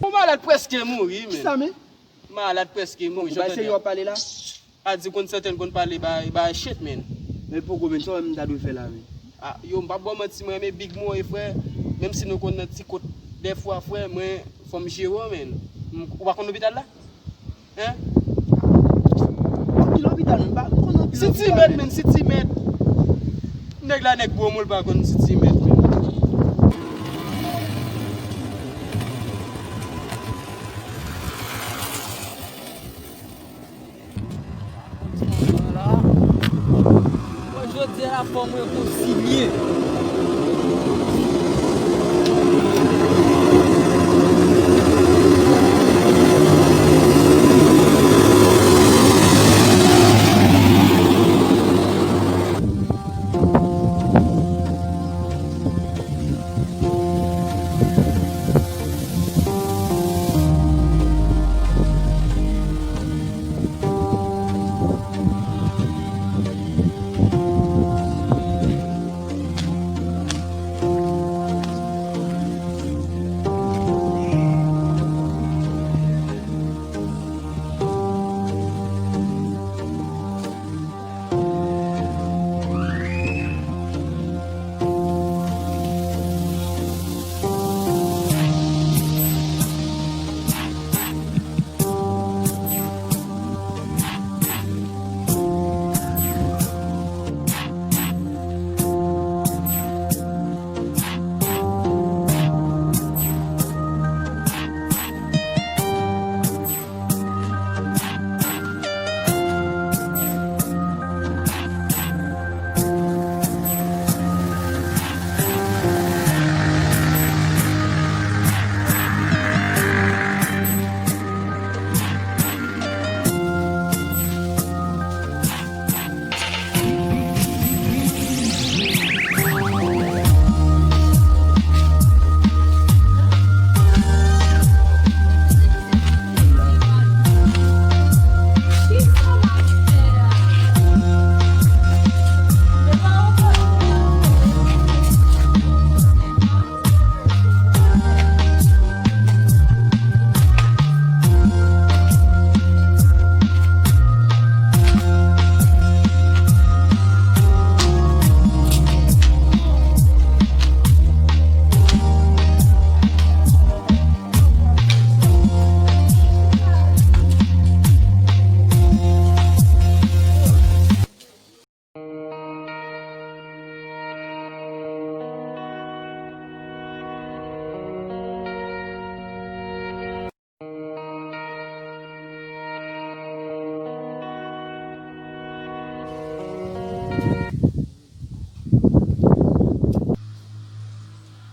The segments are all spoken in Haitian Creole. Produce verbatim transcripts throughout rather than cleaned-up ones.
Ou malad prèske mouri, men. Kisa, men? Malad prèske mouri, jan w tande a. Ou bay serye w ap pale la? A di konn sèten konn pale bay, bay shit, men. Men poko, men, sa w menm ta dwe fè la, men. A, yo, m p ap ba w manti, mwen renmen Big Mo, e frè, menm si nou konn nan ti kot dèfwa, frè, mwen, fò m jere w, men. M, ou pa konn lopital la? Hein? Ki lopital, men? M pa konn anpil lopital, men. City Med, men, City Med. Nèg la, nèg gwo mo, l pa konn City Med, men. Bon, jodi a la fò m rekonsilye.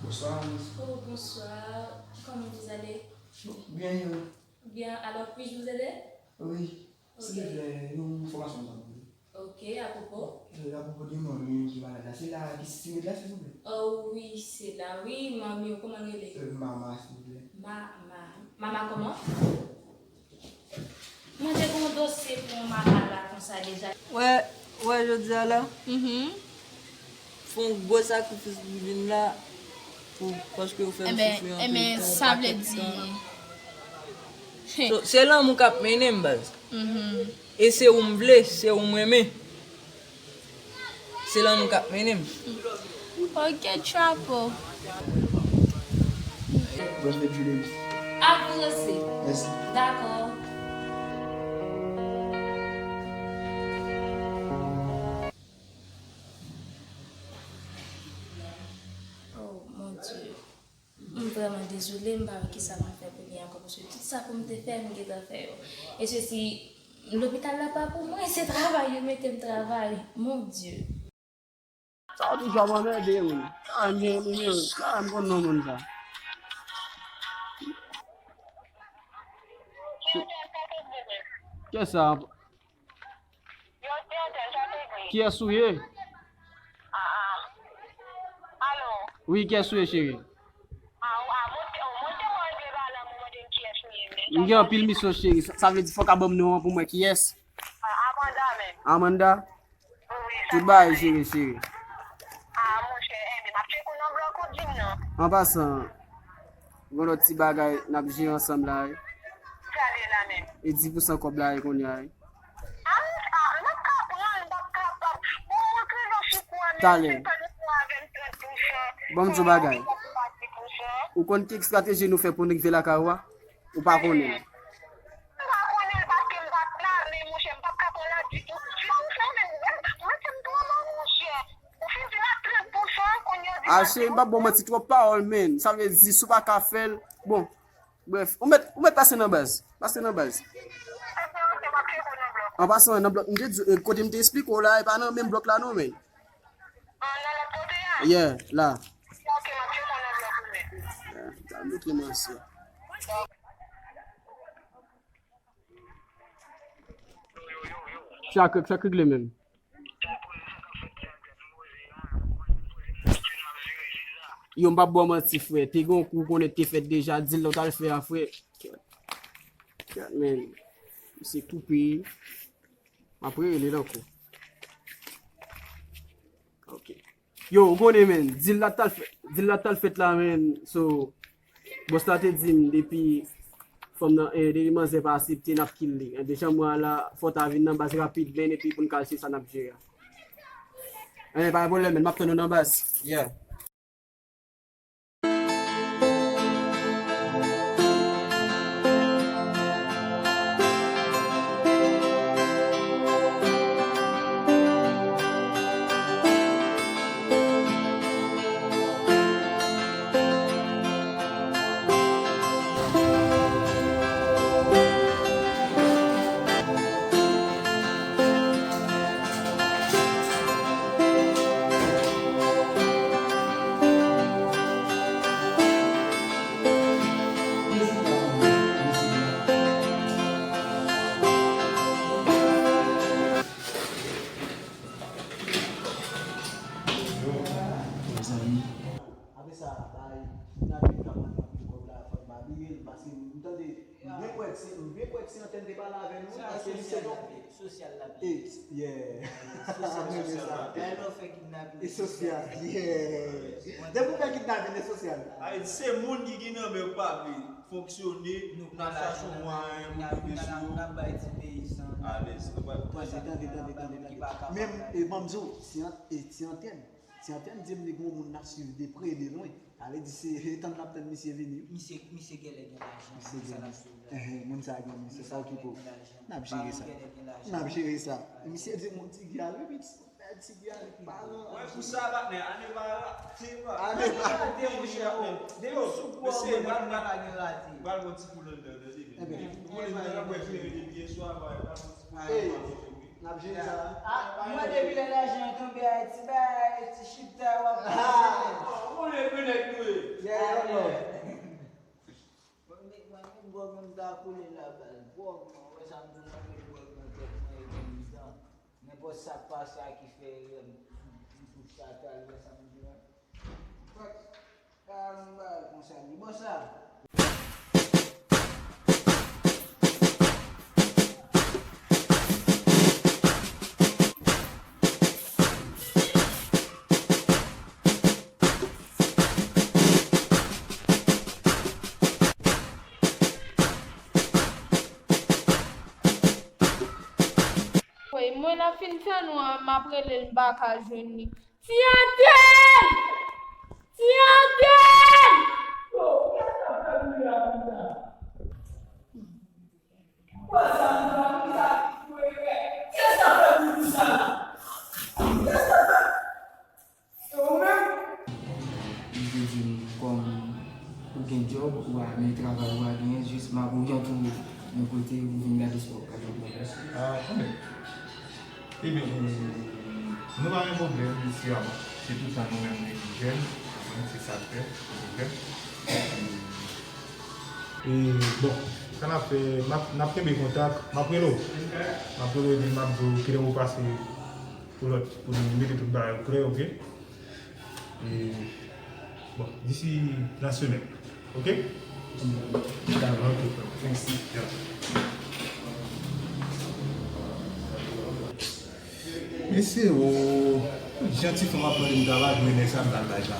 Bonsoir, miss. Oh, bonsoir. Comment vous allez? Bien, et vous? Bien, alors puis-je vous aider? Oui. Ok. Silvouplè, yon enfòmasyon m t ap vle. Ok, apwopo? Euh, apwopo de manmi ki malad la. Se la ki City Med la, silvouplè? Oh wi, se la wi. Manmi w, kòman l rele? Euh, Mama, silvouplè. Mama. Mama kòman? Mwen te gen yon dosye pou yon mama la konsa deja. Wè, wè, jodi a la. Mhm. Fè yon gwo sakrifis pou vin la, pou, paske ou fè m soufri anpil tan, yon pakèt tan. So, se lanmou k ap mennen m, baz. Mhm. E se ou m vle, se ou m renmen. Se lanmou k ap mennen m. Ok, Trapo. Bon, se Julie. À vous aussi. Mèsi. Dakò. Oh, mon Dieu. M vrèman dezole, m pa wè kisa pou m fè kounye a ankò, paske tout sa pou m te fè, m gentan fè yo. E sesi, lopital la pa pou mwen, se travay yo mete m travay. Mon Dieu. Sa w toujou ap anmède wi. Sa m gen nimewo, sa m konn non moun sa. Kiyès sa? Kiyès ou ye? Wi, kiyès ou ye, cheri? M gen anpil misyon, cheri. Sa, sa vle di fò w ka ban m non an pou m wè kiyès. Amanda? Tout bagay, cheri, cheri. An pasan, Gon lòt ti bagay n ap jere ansanm la wi. Sa l ye la menm? E dis pousan kòb la wi kounye a wi. A m, a, m ap ka pran l, m p ap kapab. Bon, mwen krive sou kou a, men talè. Mwen se tann pou avè m trant pousan. Ban m di w bagay. Ou konn ki estrateji nou fè pou n rive lakay ou a? Ou pa konnen l. M pa konnen l paske m pa t la, men monchè, m p ap ka pran l la ditou. Jan ou fè menm, mwen, mwen se m twò bon, monchè. Ou fin vin ak trant pousan, kounye a di. A, cheri, m p ap ba w manti, twòp pawòl, men. Sa vle di, si w pa ka fè l, bon. Brèf, ou mèt, ou mèt pase nan baz. Pase nan baz. An pasan, nan blòk, m te di, eh, kote m te esplike w la, e pa nan menm blòk la, non, men. An, nan lòt kote a? Yeah, la. Ok, m ap tcheke w nan blòk ou menm. Yeah, sa m montre mwen se. Sa k, sa k regle menm? Yo, m p ap ba w manti, frè. Te gen yon kou konnen te fèt deja, dil la w t al fè a, frè. Kèt, kèt, men. Misye koupe. M ap rele l ankò. Ok. Yo, ou konnen, men, dil la t al fèt, dil la t al fèt la, men, so, bòs la te di m depi fanm nan, eh, depi manzè pa aksepte, n ap kill li. Enben, jan m wè a la, fò w ta vin nan baz rapid, men, epi pou n ka al se sa n ap jere a. Enben, pa gen pwoblèm, men, m ap tann ou nan baz. Yeah. Mezanmi. Apre sa, bay, kidnapin k ap mande m pou kòb la, fò n pa bliye l, paske m tande, m byen kwè ti, m byen kwè ti Antèn te pale avè nou, paske li se yon sosyal la. E, yeah. Sosyal, sosyal. Lè w fè kidnapin, e sosyal, yeah. Depi w fè kidnapin, e sosyal. Ay, se moun ki gen nan men yo pa vle fonksyone, n ap chache yon mwayen pou rive sou yo. N ap bay ti peyizan. Alèz, nou pa. Tande, tande, tande, tande, tande. Menm, e, ban m di w, ti An-, e, ti Antèn. Ti Antèn di m li gen yon moun l ap swiv de pre, de lwen. Sa vle di se, e, tann l ap tann misye vini wi. Misye, misye genlè gen lajan, misye gen lajan. Ehe, moun sa gen, misye sa okipe w. N ap jere sa. N ap jere sa. Misye di m yon ti gyal wi, pitit. Bèl ti gyal, paran. Wè, pou sa, patnè, ane pa la, te pa. Ane pa la, te monchè, o. Depi sou kou an, mesye, mwen pa gen rate. Pral gon ti koul anndan, tande byen. Ebyen. Pou koul anndan, n ap wè klere depi yè swa, pral gon ti koul anndan. N ap jere sa. A, mwen depi lè lajan an tonbe Ayiti, bay Ayiti chita, w ap panse. Bon, bon, bon, nèg nou ye. Yeah, yeah, yeah. Mwen, mwen, mwen, gwòg mwen ta koule la, baz. Gwòg mwen, wè sa m di w, mwen met gwòg nan tèt mwen, epi m dan. Nenpòt sa k pase a ki fè erè, m, m, m tout fatal, wè sa m di w. Fòk, pa yon bagay konsa, li bon sa. Wi, mwen ap fin fè nou an, m ap rele l, m pa ka jwenn li. Ti Antèn! Ti Antèn! Li te di m kòm ou gen djòb, ou pa gen travay, ou pa genyen, jis m ap oryante w yon kote ou vin gade sa w ap gade anplis. Ah, kanmenm. Ebyen, nou pa gen pwoblèm, isi a, bon, se tout tan nou menm nou jèn, konprann, se sa k fè, gen pwoblèm. E, bon, sa n ap fè, n ap, n ap kenbe kontak, m ap rele w. M ap rele w, epi m ap di w kilè ou pase pou lòt, pou nou mete tout bagay o klè, oke? E, bon, d'ici la semaine, oke? Dakò, oke, mèsi. Ya. Mesye, o, jan ti fanm ap mande m travay, mwen nèg sa m pral bay la.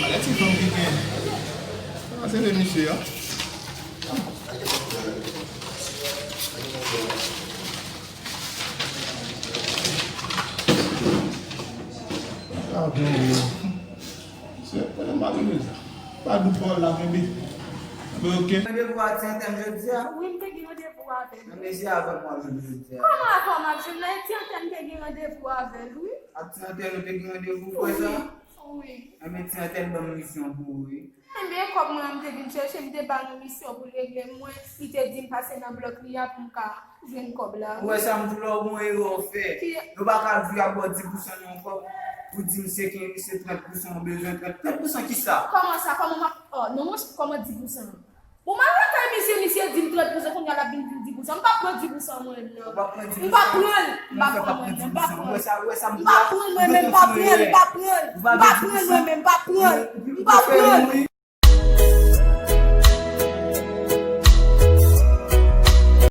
Bagay ti fanm ki gen. Se le misye a. Ah, bon, bon. Se, se pa mari sa. Pa dou pawòl la kenbe. Mwen, ok. Randevou a ti antèn jodi a? Wi, m te gen randevou avè l. Nan mesye avè m w ap jwenn jodi a. Kòman avè w m ap jwenn? Nan ti antèn te gen randevou avè l, wi. Ak ti antèn ou te gen randevou, kwè sa? Wi, wi. Enben ti antèn ban m misyon pou ou, wi. Enben, kòb mwen an m te vin chèche, m te ba l yon misyon pou l regle mwen. Li te di m pase nan blòk li a pou m ka jwenn kòb la. Ou wè sa m di w la, ou gon erè w fè. Ki... Nou pa ka di y ap ba w dis pousan nan yon kòb, pou di misye ke misye trant pousan, ou bezwen trant, trant pousan kisa? Kòman sa? Kòman m ap, oh, non, monchè, kòman dis pousan? Bon, m al lakay misye, misye di m trant pousan, kounye a l ap vin di m dis pousan. M p ap pran dis pousan mwen menm, non. Ou p ap pran dis pousan? M p ap pran l. M p ap pran mwen menm, m p ap pran l. Ou wè sa, ou wè sa m di w la? M p ap pran l mwen menm, m p ap pran l, m p ap pran l. M p ap pran l mwen menm, m p ap pran l. M p ap pran l.